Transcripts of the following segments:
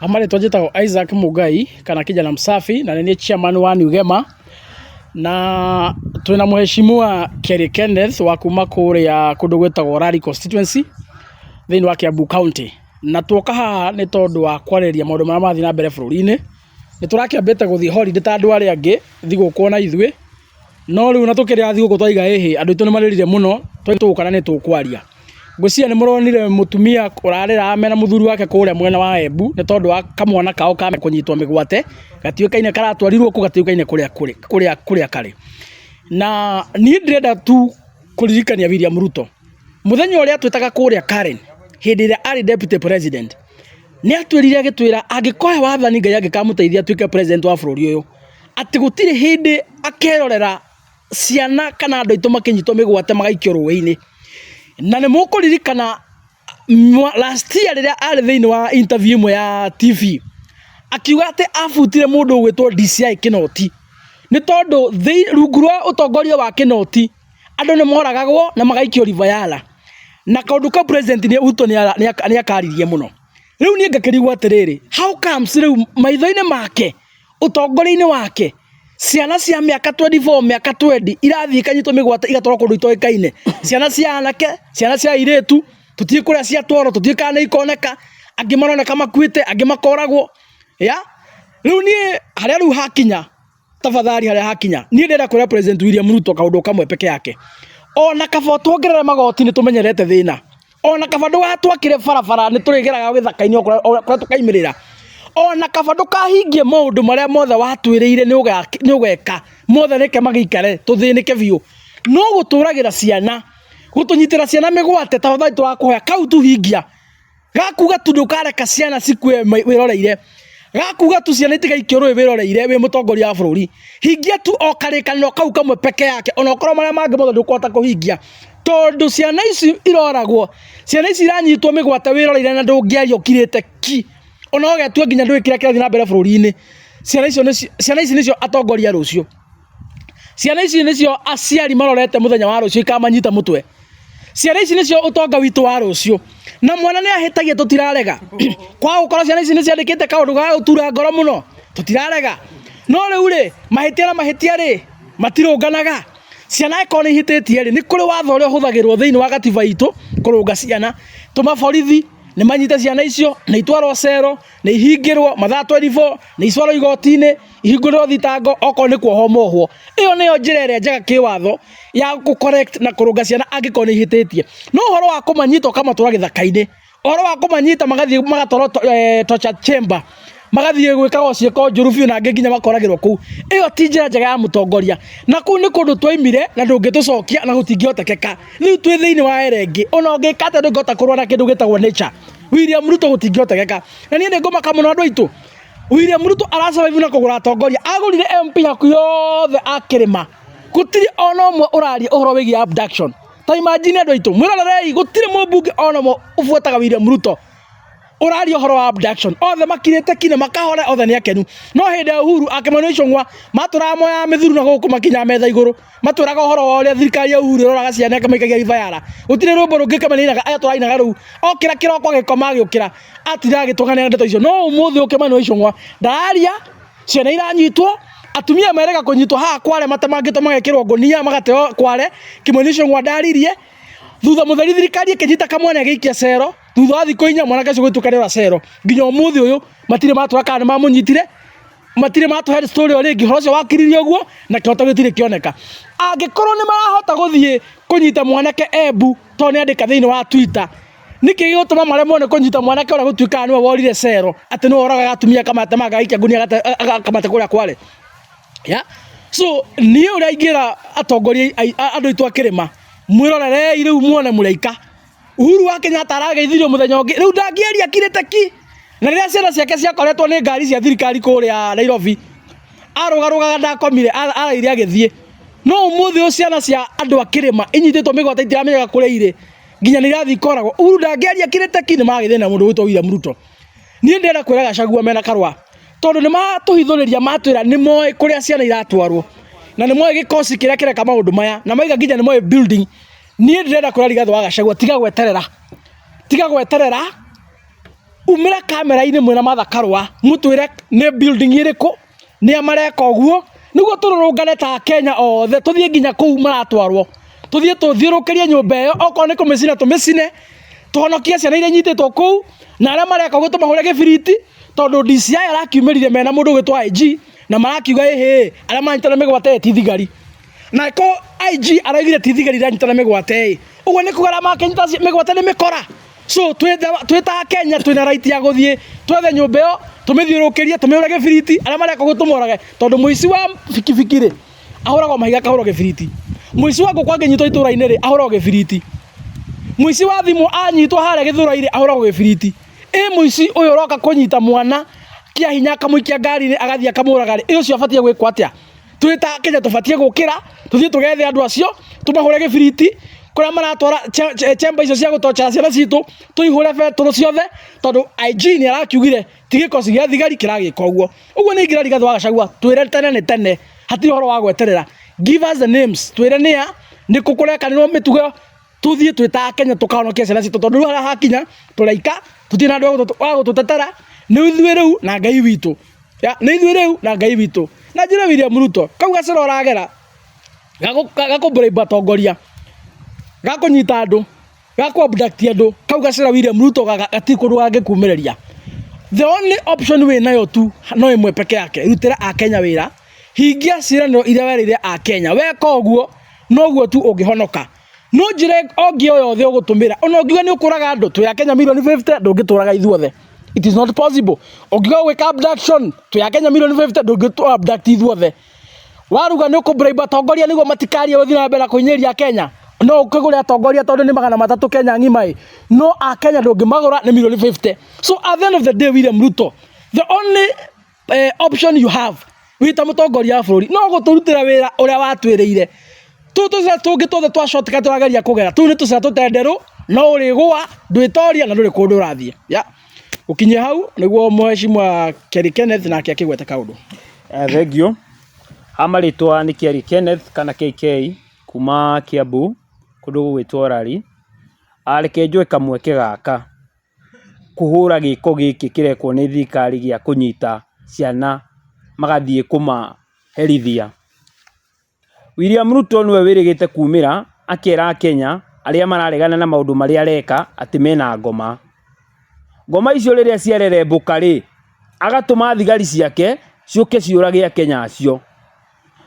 Marĩtwa njĩtagwo Isaac Mũngai kana Kijana Msafi na nĩ niĩ chairman wa New Gema na twĩna mheshimiwa Kerry Kenneth wa kuma kũrĩa kũndũ gwĩtagwo Rari constituency thĩinĩ wa Kiambu County. Na tuoka haha nĩ tondũ wa kwarĩrĩria maũndũ marĩa marathiĩ na mbere bũrũri-inĩ. Nĩ tũrakĩambĩte gũthiĩ holiday ta andũ arĩa angĩ thigũkũ ona ithuĩ, no rĩu ona tũkĩrĩa thigũkũ twaiga ĩhĩ andũ aitũ nĩ marĩrire mũno tũgũka na nĩ tũkwaria. Ngwĩciria nĩ mũronire mũtumia ũrarĩra mena mũthuri wake kũrĩa mwena wa Embu nĩ tondũ wa kamwana kao ka kũnyitwo mĩgwate, gatiũĩkaine karatwarirwo kũ, gatiũĩkaine kũrĩa kũrĩ, kũrĩa kũrĩa karĩ. Na niĩ ndĩrenda tu kũririkania William Ruto, mũthenya ũrĩa atwĩtaga kũrĩa Karen, hĩndĩ ĩrĩa arĩ deputy president, nĩ atwĩrire agĩtwĩra angĩkoya wathani Ngai angĩkamũteithia atuĩke president wa bũrũri ũyũ, atĩ gũtirĩ hĩndĩ akerorera ciana kana andũ aitũ makĩnyitwo mĩgwate magaikio rũĩ-inĩ. Na nĩ mũkũririkana last year rĩrĩa arĩ thĩinĩ wa interview ĩmwe ya TV, akiuga atĩ abutire mũndũ ũgwĩtwo DCI Kĩnoti, nĩ tondũ rungu rwa ũtongoria wa Kĩnoti, andũ nĩ moragagwo na magaikio River Yala. Na kaũndũ kau president Ruto nĩ akaririe mũno. Rĩu niĩ ngakĩrigwo atĩrĩrĩ, how comes rĩu maitho-inĩ make ũtongoria-inĩ wake ciana cia mĩaka 24 mĩaka 20 irathiĩ ikanyitwo mĩgwate igatwarwo kũndũ itoĩkaine. Ciana cia anake, ciana cia airĩtu, tũtiũĩ kũrĩa ciatwarwo, tũtiũĩ kana nĩ ikoneka, angĩ maroneka makuĩte, angĩ makoragwo, ya rĩu niĩ harĩa rĩu hakinya, tafadhali harĩa hakinya, niĩ ndĩrenda kwĩra President William Ruto kaũndũ kamwe peke yake, ona kaba ũtuongerere magoti nĩ tũmenyerete thĩna. Ona kaba ndũgatwakĩre barabara nĩ tũrĩgeraga gĩthaka-inĩ o kũrĩa tũkaimĩrĩra. Ona kaba ndũkahingie maũndũ marĩa mothe watwĩrĩire nĩ ũgeka, mothe reke magĩikare tũthĩnĩke biũ. No gũtũragĩra ciana, gũtũnyitĩra ciana mĩgwate tafadhali tũrakũhoya kau tu hingia. Gakuga tu ndũkareka ciana cikue wĩroreire. Gakuga tu ciana itigaikio rũĩ wĩroreire wĩ mũtongoria wa bũrũri. Hingia tu o karĩkanĩro kau kamwe peke yake ona okorwo marĩa mangĩ mothe ndũkũhota kũhingia. Tondũ ciana ici iroragwo, ciana ici iranyitwo mĩgwate wĩroreire na ndũngĩaria ũkirĩte ki. Ona ũgetua nginya ndũĩ kĩrĩa kĩrathiĩ na mbere bũrũri-inĩ. Ciana icio nĩcio, ciana ici nĩcio atongoria a rũciũ. Ciana ici nĩcio aciari marorete mũthenya wa rũciũ ikamanyita mũtwe. Ciana ici nĩcio ũtonga witũ wa rũciũ. Na mwana nĩ ahĩtagia tũtirarega. Kwaga gũkorwo ciana ici nĩ ciandĩkĩte kaũndũ ga gũtura ngoro mũno, tũtirarega. No rĩu rĩ, mahĩtia na mahĩtia rĩ, matirũnganaga. Ciana angĩkorwo nĩ ihĩtĩtie rĩ, nĩ kũrĩ watho ũrĩa ũhũthagĩrwo thĩinĩ wa gatiba itũ kũrũnga ciana. Tũma borithi nĩ manyite ciana icio, nĩ itwarwo cero, nĩ ihingĩrwo mathaa 24, nĩ itwarwo igoti-inĩ, ihingũrĩrwo thitango okorwo nĩ kuohwo mohwo. Ĩyo nĩyo njĩra ĩrĩa njega kĩwatho ya gũ correct na kũrũnga ciana angĩkorwo nĩ ihĩtĩtie. No ũhoro wa kũmanyita ũkamatwara gĩthaka-inĩ, ũhoro wa kũmanyita magathiĩ magatwarwo torture chamber, magathiĩ gwĩkagwo ciĩko njũru biũ na angĩ nginya makoragĩrwo kũu, ĩyo ti njĩra njega ya mũtongoria. Na kũu nĩ kũndũ twaimire na ndũngĩtũcokia na gũtingĩhotekeka. Rĩu twĩ thĩinĩ wa era ĩngĩ, ona ũngĩka atĩa ndũngĩhota kũrũa na kĩndũ gĩtagwo nature. William Ruto gũtingĩhotekeka. Na niĩ nĩ ngũmaka mũno andũ aitũ. William Ruto ara survive na kũgũra atongoria. Agũrire MP hakuhĩ othe a kĩrĩma. Gũtirĩ ona ũmwe ũraria ũhoro wĩgiĩ abduction. Ta imagine andũ aitũ, mwĩrorerei, gũtirĩ mũmbunge ona ũmwe ũbuataga William Ruto ũraria ũhoro wa abduction. Othe makirĩte ki na makahora, othe nĩ akenu. No hĩndĩ ya Uhuru akĩmonio Icũng'wa matũraga moyaga mĩthuru na gũkũ makinyaga metha igũrũ. Matwĩraga ũhoro wa ũrĩa thirikari ya Uhuru ĩroraga ciana ĩkamaikagia River Yala. Gũtirĩ rwĩmbo rũngĩ Kĩmani ainaga, aya tũrainaga rũu. Okĩra kĩroko agĩkoma agĩũkĩra, atindaga agĩtũganĩra ndeto icio. No ũmũthĩ ũyũ Kĩmani wa Icũng'wa ndararia, ciana iranyitwo, atumia merĩga kũnyitwo haha Kware matemangĩtwo magekĩrwo ngũnia magateo Kware. Kĩmani Icũng'wa ndaririe. Thutha mũtheri thirikari ĩkĩnyita kamwana ĩgĩikia cero. Thutha wa thikũ inya mwanake ũcio gũtuĩka nĩora cero. Nginya ũmũthĩ ũyũ matirĩ matwĩra kana nĩmamũnyitire, matirĩ matũhe story o rĩngĩ, ũhoro ũcio wakiririe ũguo na kĩhoto gĩtirĩ kĩoneka. Angĩkorwo nĩ marahota gũthiĩ kũnyita mwanake Embu tondũ nĩ andĩka thĩinĩ wa Twitter, nĩkĩ gĩgũtũma maremwo nĩ kũnyita mwanake ũrĩa gũtuĩkaga nĩwe worire cero, atĩ nĩwe ũragaga atumia akamatemanga agaikia ngunia akamate kũrĩa Kwale? Yeah? So niĩ ũrĩa ingĩra atongoria andũ aitũ a kĩrĩma, mwĩrorerei rĩu muone mũraika. Uhuru wa Kenyatta arageithirio mũthenya ũngĩ rĩu ndangĩaria akirĩte ki. Na rĩrĩa ciana ciake ciakoretwo nĩ ngari cia thirikari kũrĩa Nairobi, arũgarũgaga ndakomire, araire agĩthiĩ. No ũmũthĩ ũyũ ciana cia andũ a kĩrĩma inyitĩtwo mĩgwate itiramenyeka kũrĩa irĩ, nginya nĩ irathiĩ ikoragwo. Uhuru ndangĩaria akirĩte ki, nĩ maragĩthĩna na mũndũ ũgwĩtwo William Ruto. Niĩ ndĩrenda kwĩra Gachagua mena Karua, tondũ nĩ matũhithũrĩria matwĩra nĩ moĩ kũrĩa ciana iratwarwo, na nĩ moĩ gĩkosi kĩrĩa kĩreka maũndũ maya, na mauga nginya nĩ moĩ building. Niĩ ndĩrenda kwĩra Rigathĩ wa Gachagua tiga gweterera, tiga gweterera. Umĩra kamera-inĩ mwĩna Martha Karũa mũtwĩre nĩ building ĩrĩkũ, nĩa mareka ũguo, nĩguo tũrũrũngane ta Akenya othe tũthiĩ nginya kũu maratwarwo, tũthiĩ tũthiũrũrũkĩrie nyũmba ĩyo, okorwo nĩ kũmĩcina tũmĩcine, tũhonokie ciana iria inyitĩtwo kũu, na arĩa mareka ũguo tũmahũre gĩbiriti, tondũ DCI arakiumĩrire mena mũndũ ũgwĩtwo IG, na marakiuga ĩhĩ, arĩa maranyitana mĩgwate ti thigari. Na ko IG araugire ti thigari iranyitana mĩgwate ĩ, ũguo nĩ kuga arĩa makĩnyita mĩgwate nĩ mĩkora? So twĩ ta Akenya twĩna right ya gũthiĩ twethe nyũmba ĩyo tũmĩthiũrũrũkĩrie tũmĩhũre gĩbiriti arĩa mareka ũguo tũmorage tondũ mũici wa bikibiki rĩ ahũragwo mahiga akahũrwo gĩbiriti. Mũici wa ngũkũ angĩnyitwo itũra-inĩ rĩ ahũragwo gĩbiriti. Mũici wa thimũ anyitwo harĩa Gĩthũrai rĩ ahũragwo gĩbiriti. Ĩ mũici ũyũ ũroka kũnyita mwana kĩa hinya akamũikia ngari-inĩ agathiĩ akamũraga rĩ, ĩ ũcio abatiĩ gwĩkwo atĩa? Twĩ ta Kenya tũbatiĩ gũkĩra tũthiĩ tũgethe andũ acio tũmahũre gĩbiriti kũrĩa maratwara chamber icio cia gũtochera ciana citũ tũihũre betũrũ ciothe tondũ IG nĩ arakiugire ti gĩkosi gĩa thigari kĩragĩka ũguo. Ũguo nĩ ingĩra Rigathĩ wa Gachagua twĩre tene nĩ tene hatirĩ ũhoro wa gweterera. Give us the names twĩre nĩa nĩkũ kũrekanĩrwo mĩtugo ĩyo tũthiĩ twĩ ta Akenya tũkahonokia ciana citũ tondũ rĩu harĩa hakinya tũraika tũtirĩ na andũ a gũtũtetera nĩ ithuĩ rĩu na Ngai witũ. Ya, nĩ ithuĩ rĩu na Ngai witũ. Na njĩre William Ruto, kau gacĩra ũragera gakũ bribe atongoria, gakũnyita andũ, gakũ abduct andũ, kau gacĩra William Ruto gatirĩ kũndũ gangĩkumĩrĩria. The only option wĩ nayo tu no ĩmwe peke yake, rutĩra Akenya wĩra, hingia ciĩranĩro iria werĩire Akenya. Weka ũguo, noguo tu ũngĩhonoka. No njĩra ongĩ o yothe ũgũtũmĩra, ona ũngiuga nĩ ũkũraga andũ, twĩ Akenya mirioni 50, ndũngĩtũraga ithuothe. It is not possible. Ũngiuga ũgwĩka abduction, twĩ Akenya mirioni 50, ndũngĩtũ abduct ithuothe. Waruga nĩ ũkũ bribe atongoria nĩguo matikarie gũthiĩ na mbere na kũhinyĩrĩria Akenya. No ũkĩgũre atongoria tondũ nĩ 300 Kenya ng'ima ĩ, no Akenya ndũngĩmagũra nĩ mirioni 50. So at the end of the day William Ruto, the only option you have wĩ ta mũtongoria wa bũrũri no gũtũrutĩra wĩra ũrĩa watwĩrĩire. Tũu tũcĩra tũngĩ tuothe twa shortcut tũrageria kũgera, tũu nĩ tũcĩra tũtenderũ, no ũrĩgũa, ndwĩtoria na ndũrĩ kũndũ ũrathiĩ. Yeah. Gũkinyia hau nĩguo mheshimiwa Kerry Kenneth nake akĩgweta kaũndũ. Thengiũ. Ha marĩtwa nĩ Kerry Kenneth kana KK kuma Kiambu kũndũ gũgwĩtwo Rari. Reke njoe kamweke gaka kũhũra gĩko gĩkĩ kĩrekwo nĩ thirikari gĩa kũnyita ciana magathiĩ kũmaherithia. William Ruto nĩwe wĩrĩgĩte kumĩra akera Akenya arĩa mararegana na maũndũ marĩa areka atĩ mena ngoma. Ngoma icio rĩrĩa ciarerembũka rĩ, agatũma thigari ciake ciũke ciũrage Akenya acio.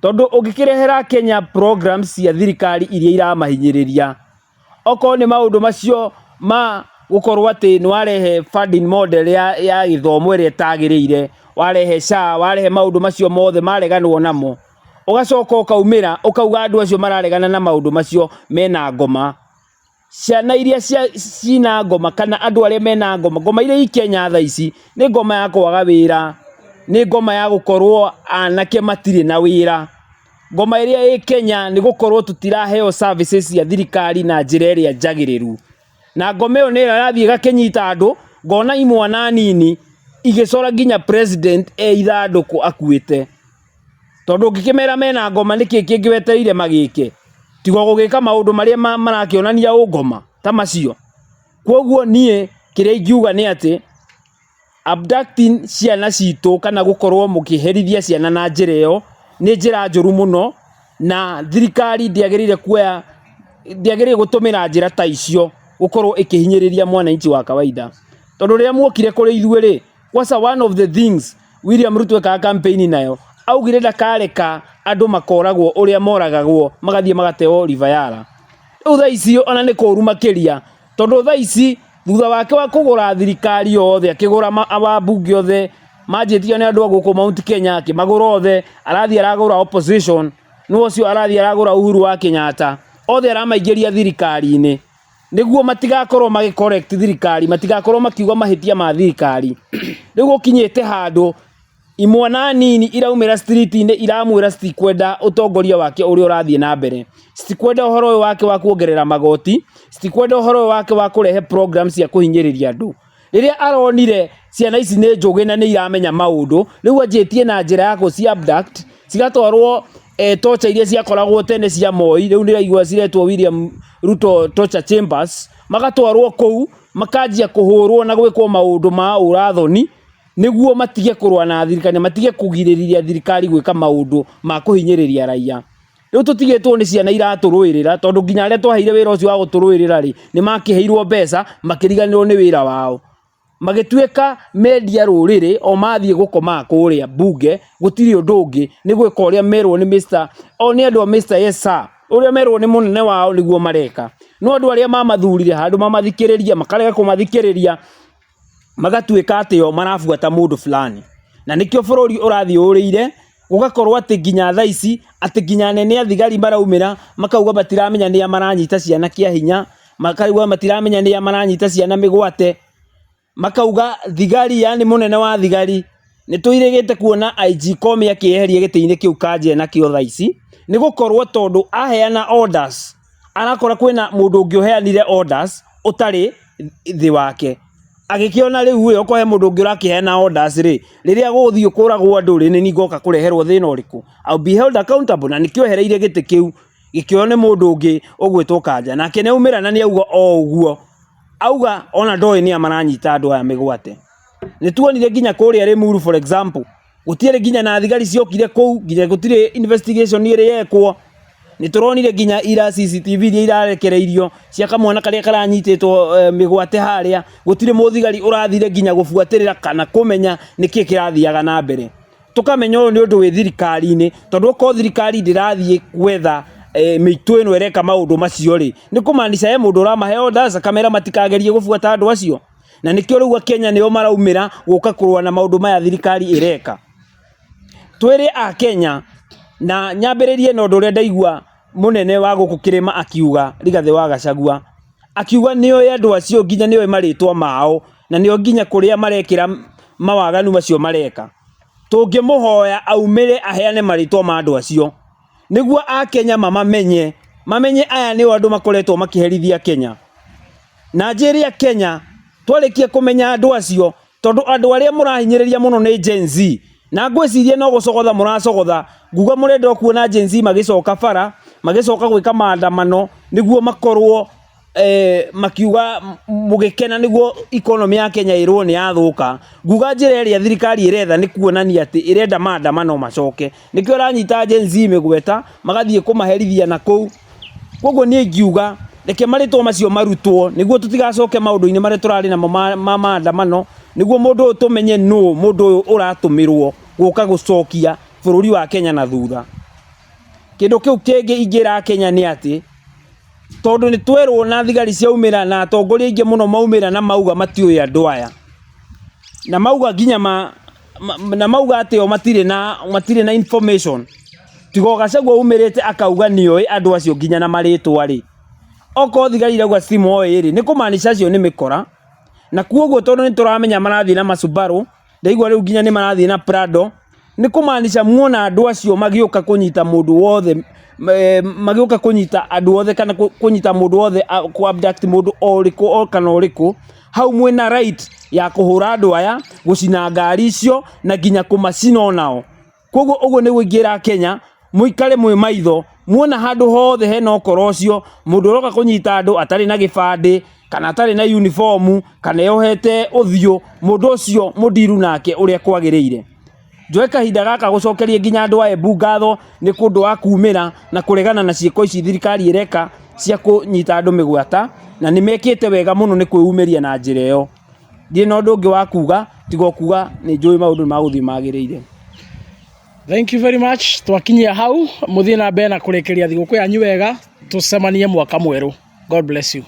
Tondũ ũngĩkĩrehera Akenya programs cia thirikari iria iramahinyĩrĩria, okorwo nĩ maũndũ macio ma gũkorwo atĩ nĩ warehe funding model ya gĩthomo ĩrĩa ĩtagĩrĩire, warehe SHA, warehe maũndũ macio mothe mareganwo namo, ũgacoka ũkaumĩra ũkauga andũ acio mararegana na maũndũ macio mena ngoma. Ciana iria cina ngoma kana andũ arĩa mena ngoma, ngoma iria i Kenya thaa ici nĩ ngoma ya kwaga wĩra, nĩ ngoma ya gũkorwo anake matirĩ na wĩra. Ngoma ĩrĩa ĩ Kenya nĩ gũkorwo tũtiraheo services cia thirikari na njĩra ĩrĩa njagĩrĩru. Na ngoma ĩyo nĩyo ĩrathiĩ ĩgakĩnyita andũ, ngona imwana nini igĩcora nginya president e ithandũkũ akuĩte. Tondũ ũngĩkĩmera mena ngoma nĩkĩ kĩngĩ wetereire magĩke? Tiga gũgĩka maũndũ marĩa marakĩonania ũngoma ta macio. Koguo niĩ kĩrĩa ingiuga nĩ atĩ abducting ciana citũ kana gũkorwo mũkĩherithia ciana na njĩra ĩyo nĩ njĩra njũru mũno, na thirikari ndĩagĩrĩire kuoya, ndĩagĩrĩire gũtũmĩra njĩra ta icio gũkorwo ĩkĩhinyĩrĩria mwananchi wa kawaida. Tondũ rĩrĩa muokire kũrĩ ithuĩ rĩ, kwanza one of the things William Ruto ekaga campaign nayo, augire ndakareka andũ makoragwo ũrĩa moragagwo magathiĩ magateo River Yala. Rĩu thaa ici ona nĩ kũru makĩria, tondũ thaa ici thutha wake wa kũgũra thirikari yothe, akĩgũra wabunge othe, manjĩtio nĩ andũ a gũkũ Mount Kenya, akĩmagũra othe, arathiĩ aragũra opposition, nĩ ũcio arathiĩ aragũra Uhuru wa Kenyatta, othe aramaingĩria thirikari-inĩ, nĩguo matigakorwo magĩ correct thirikari, matigakorwo makiuga mahĩtia ma thirikari. Rĩu gũkinyĩte handũ imwana nini iraumĩra street-inĩ iramwĩra citikwenda ũtongoria wake ũrĩa ũrathiĩ na mbere, citikwenda ũhoro ũyũ wake wa kuongerera magoti, citikwenda ũhoro ũyũ wake wa kũrehe program cia kũhinyĩrĩria andũ. Rĩrĩa aronire ciana ici nĩ njũgĩ na nĩ iramenya maũndũ, rĩu anjĩtie na njĩra ya gũci abduct, cigatwarwo Torture iria ciakoragwo tene cia Moi, rĩu ndĩraigua ciretwo William Ruto Torture Chambers, magatwarwo kũu, makanjia kũhũrwo na gwĩkwo maũndũ ma ũrathoni, nĩguo matige kũrũa na thirikari na matige kũgirĩrĩria thirikari gwĩka maũndũ ma kũhinyĩrĩria raia. Rĩu tũtigĩtwo nĩ ciana iratũrũĩrĩra tondũ nginya arĩa twaheire wĩra ũcio wa gũtũrũĩrĩra rĩ, nĩ makĩheirwo mbeca makĩriganĩrwo nĩ wĩra wao. Magĩtuĩka mendia rũrĩrĩ o mathiĩ gũkomaga kũrĩa mbunge gũtirĩ ũndũ ũngĩ nĩ gwĩka ũrĩa merwo nĩ Mr. O nĩ andũ a Mr. Yes sir, ũrĩa merwo nĩ mũnene wao nĩguo mareka. No andũ arĩa mamathurire handũ mamathikĩrĩrie makarega kũmathikĩrĩria magatuĩka atĩ o marabuata mũndũ fulani. Na nĩkĩo bũrũri ũrathiĩ ũrĩire, gũgakorwo atĩ nginya thaa ici, atĩ nginya anene a thigari maraumĩra makauga matiramenya nĩa maranyita ciana kĩa hinya, makauga matiramenya nĩa maranyita ciana mĩgwate, makauga thigari yani mũnene wa thigari, nĩ tũirĩgĩte kuona IG Koome akĩeheria gĩtĩ-inĩ kĩu Kanja enakĩo thaa ici, nĩ gũkorwo tondũ aheana orders, arakora kwĩna mũndũ ũngĩ ũheanire orders ũtarĩ thĩ wake. Agĩkĩona rĩu ĩ, okorwo he mũndũ ũngĩ ũrakĩheana orders rĩ, rĩrĩa gũgũthiĩ kũragwo andũ rĩ, nĩ niĩ ngoka kũreherwo thĩna ũrĩkũ? I'll be held accountable na nĩkĩo ehereire gĩtĩ kĩu gĩkĩoywo nĩ mũndũ ũngĩ ũgwĩtwo Kanja. Nake nĩ aumĩra na nĩ auga o ũguo, auga ona ndoĩ nĩa maranyita andũ aya mĩgwate. Nĩ tuonire nginya kũrĩa Limuru for example, gũtiarĩ nginya na thigari ciokire kũu, nginya gũtirĩ investigation ĩrĩ yekwo. Nĩ tũronire nginya ira CCTV iria irarekereirio cia kamwana karĩa karanyitĩtwo mĩgwate harĩa, gũtirĩ mũthigari ũrathire nginya gũbuatĩrĩra kana kũmenya nĩkĩ kĩrathiaga na mbere. Tũkamenya ũyũ nĩ ũndũ wĩ thirikari-inĩ, tondũ okorwo thirikari ndĩrathiĩ gwetha mĩitũ ĩno ĩreka maũndũ macio rĩ, nĩ kũmaanisha he mũndũ ũramahe orders akamera matikagerie gũbuata andũ acio. Na nĩkĩo rĩu akenya nĩo maraumĩra gũka kũrũa na maũndũ maya thirikari ĩreka. Twĩrĩ akenya na nyambĩrĩrie na ũndũ ũrĩa ndaigua mũnene wa gũkũ kĩrĩma akiuga Rigathĩ wa Gachagua, akiuga nĩoĩ andũ acio nginya nĩoĩ marĩtwa mao na nĩoĩ nginya kũrĩa marekĩra mawaganu macio mareka. Tũngĩmũhoya aumĩre aheane marĩtwa ma andũ acio nĩguo akenya mamamenye, mamenye aya nĩo andũ makoretwo makĩherithia Kenya. Na njĩre akenya twarĩkia kũmenya andũ acio tondũ andũ arĩa mũrahinyĩrĩria mũno nĩ Gen Z, na ngwĩciria no gũcogotha mũracogotha, nguga mũrenda o kuona Gen Z magĩcoka bara, magĩcoka gwĩka maandamano nĩguo makorwo makiuga mũgĩkena nĩguo economy ya Kenya ĩrwo nĩ yathũka. Nguga njĩra ĩrĩa thirikari ĩretha nĩ kuonania atĩ ĩrenda maandamano macoke. Nĩkĩo ĩranyita Gen Z mĩgweta, magathiĩ kũmaherithia na kũu. Koguo niĩ ingiuga reke marĩtwa macio marutwo nĩguo tũtigacoke maũndũ-inĩ marĩa tũrarĩ namo ma maandamano, nĩguo mũndũ ũyũ tũmenye nũ mũndũ ũyũ ũratũmĩrwo gũka gũcokia bũrũri wa Kenya na thutha. Kĩndũ kĩu kĩngĩ ingĩra akenya nĩ atĩ, tondũ nĩ twerwo na thigari ciaumĩra na atongoria aingĩ mũno maumĩra na mauga matiũĩ andũ aya, na mauga nginya na mauga atĩ o matirĩ na information, tiga o Gachagua umĩrĩte akauga nĩoĩ andũ acio nginya na marĩtwa rĩ, okorwo thigari irauga citimoĩ rĩ, nĩ kũmaanisha acio nĩ mĩkora, na koguo tondũ nĩ tũramenya marathiĩ na macubarũ, ndaigua rĩu nginya nĩ marathiĩ na Prado, nĩ kũmaanisha muona andũ acio magĩũka kũnyita mũndũ wothe, magĩũka kũnyita andũ othe kana kũnyita mũndũ wothe, kũ abduct mũndũ o ũrĩkũ kana ũrĩkũ, hau mwĩna right ya kũhũra andũ aya, gũcina ngari icio na nginya kũmacina onao. Koguo ũguo nĩguo ingĩra akenya, mũikare mwĩ maitho, muona handũ hothe hena ũkora ũcio, mũndũ ũroka kũnyita andũ atarĩ na gĩbandĩ, kana atarĩ na uniform, kana eyohete ũthiũ, mũndũ ũcio mũndiru nake ũrĩa kwagĩrĩire. Njoe kahinda gaka gũcokeria nginya andũ a Embu ngatho nĩ ũndũ wa kumĩra na kũregana na ciĩko ici thirikari ĩreka cia kũnyita andũ mĩgwata, na nĩ mekĩte wega mũno nĩ kwĩyumĩria na njĩra ĩyo. Ndirĩ na ũndũ ũngĩ wa kuga tiga o kuga nĩ njũĩ maũndũ nĩ magũthiĩ magĩrĩire. Thank you very much. Twakinyia hau, mũthiĩ na mbere na kũrĩkĩria thigũkũ yanyu wega, tũcemanie mwaka mwerũ. God bless you.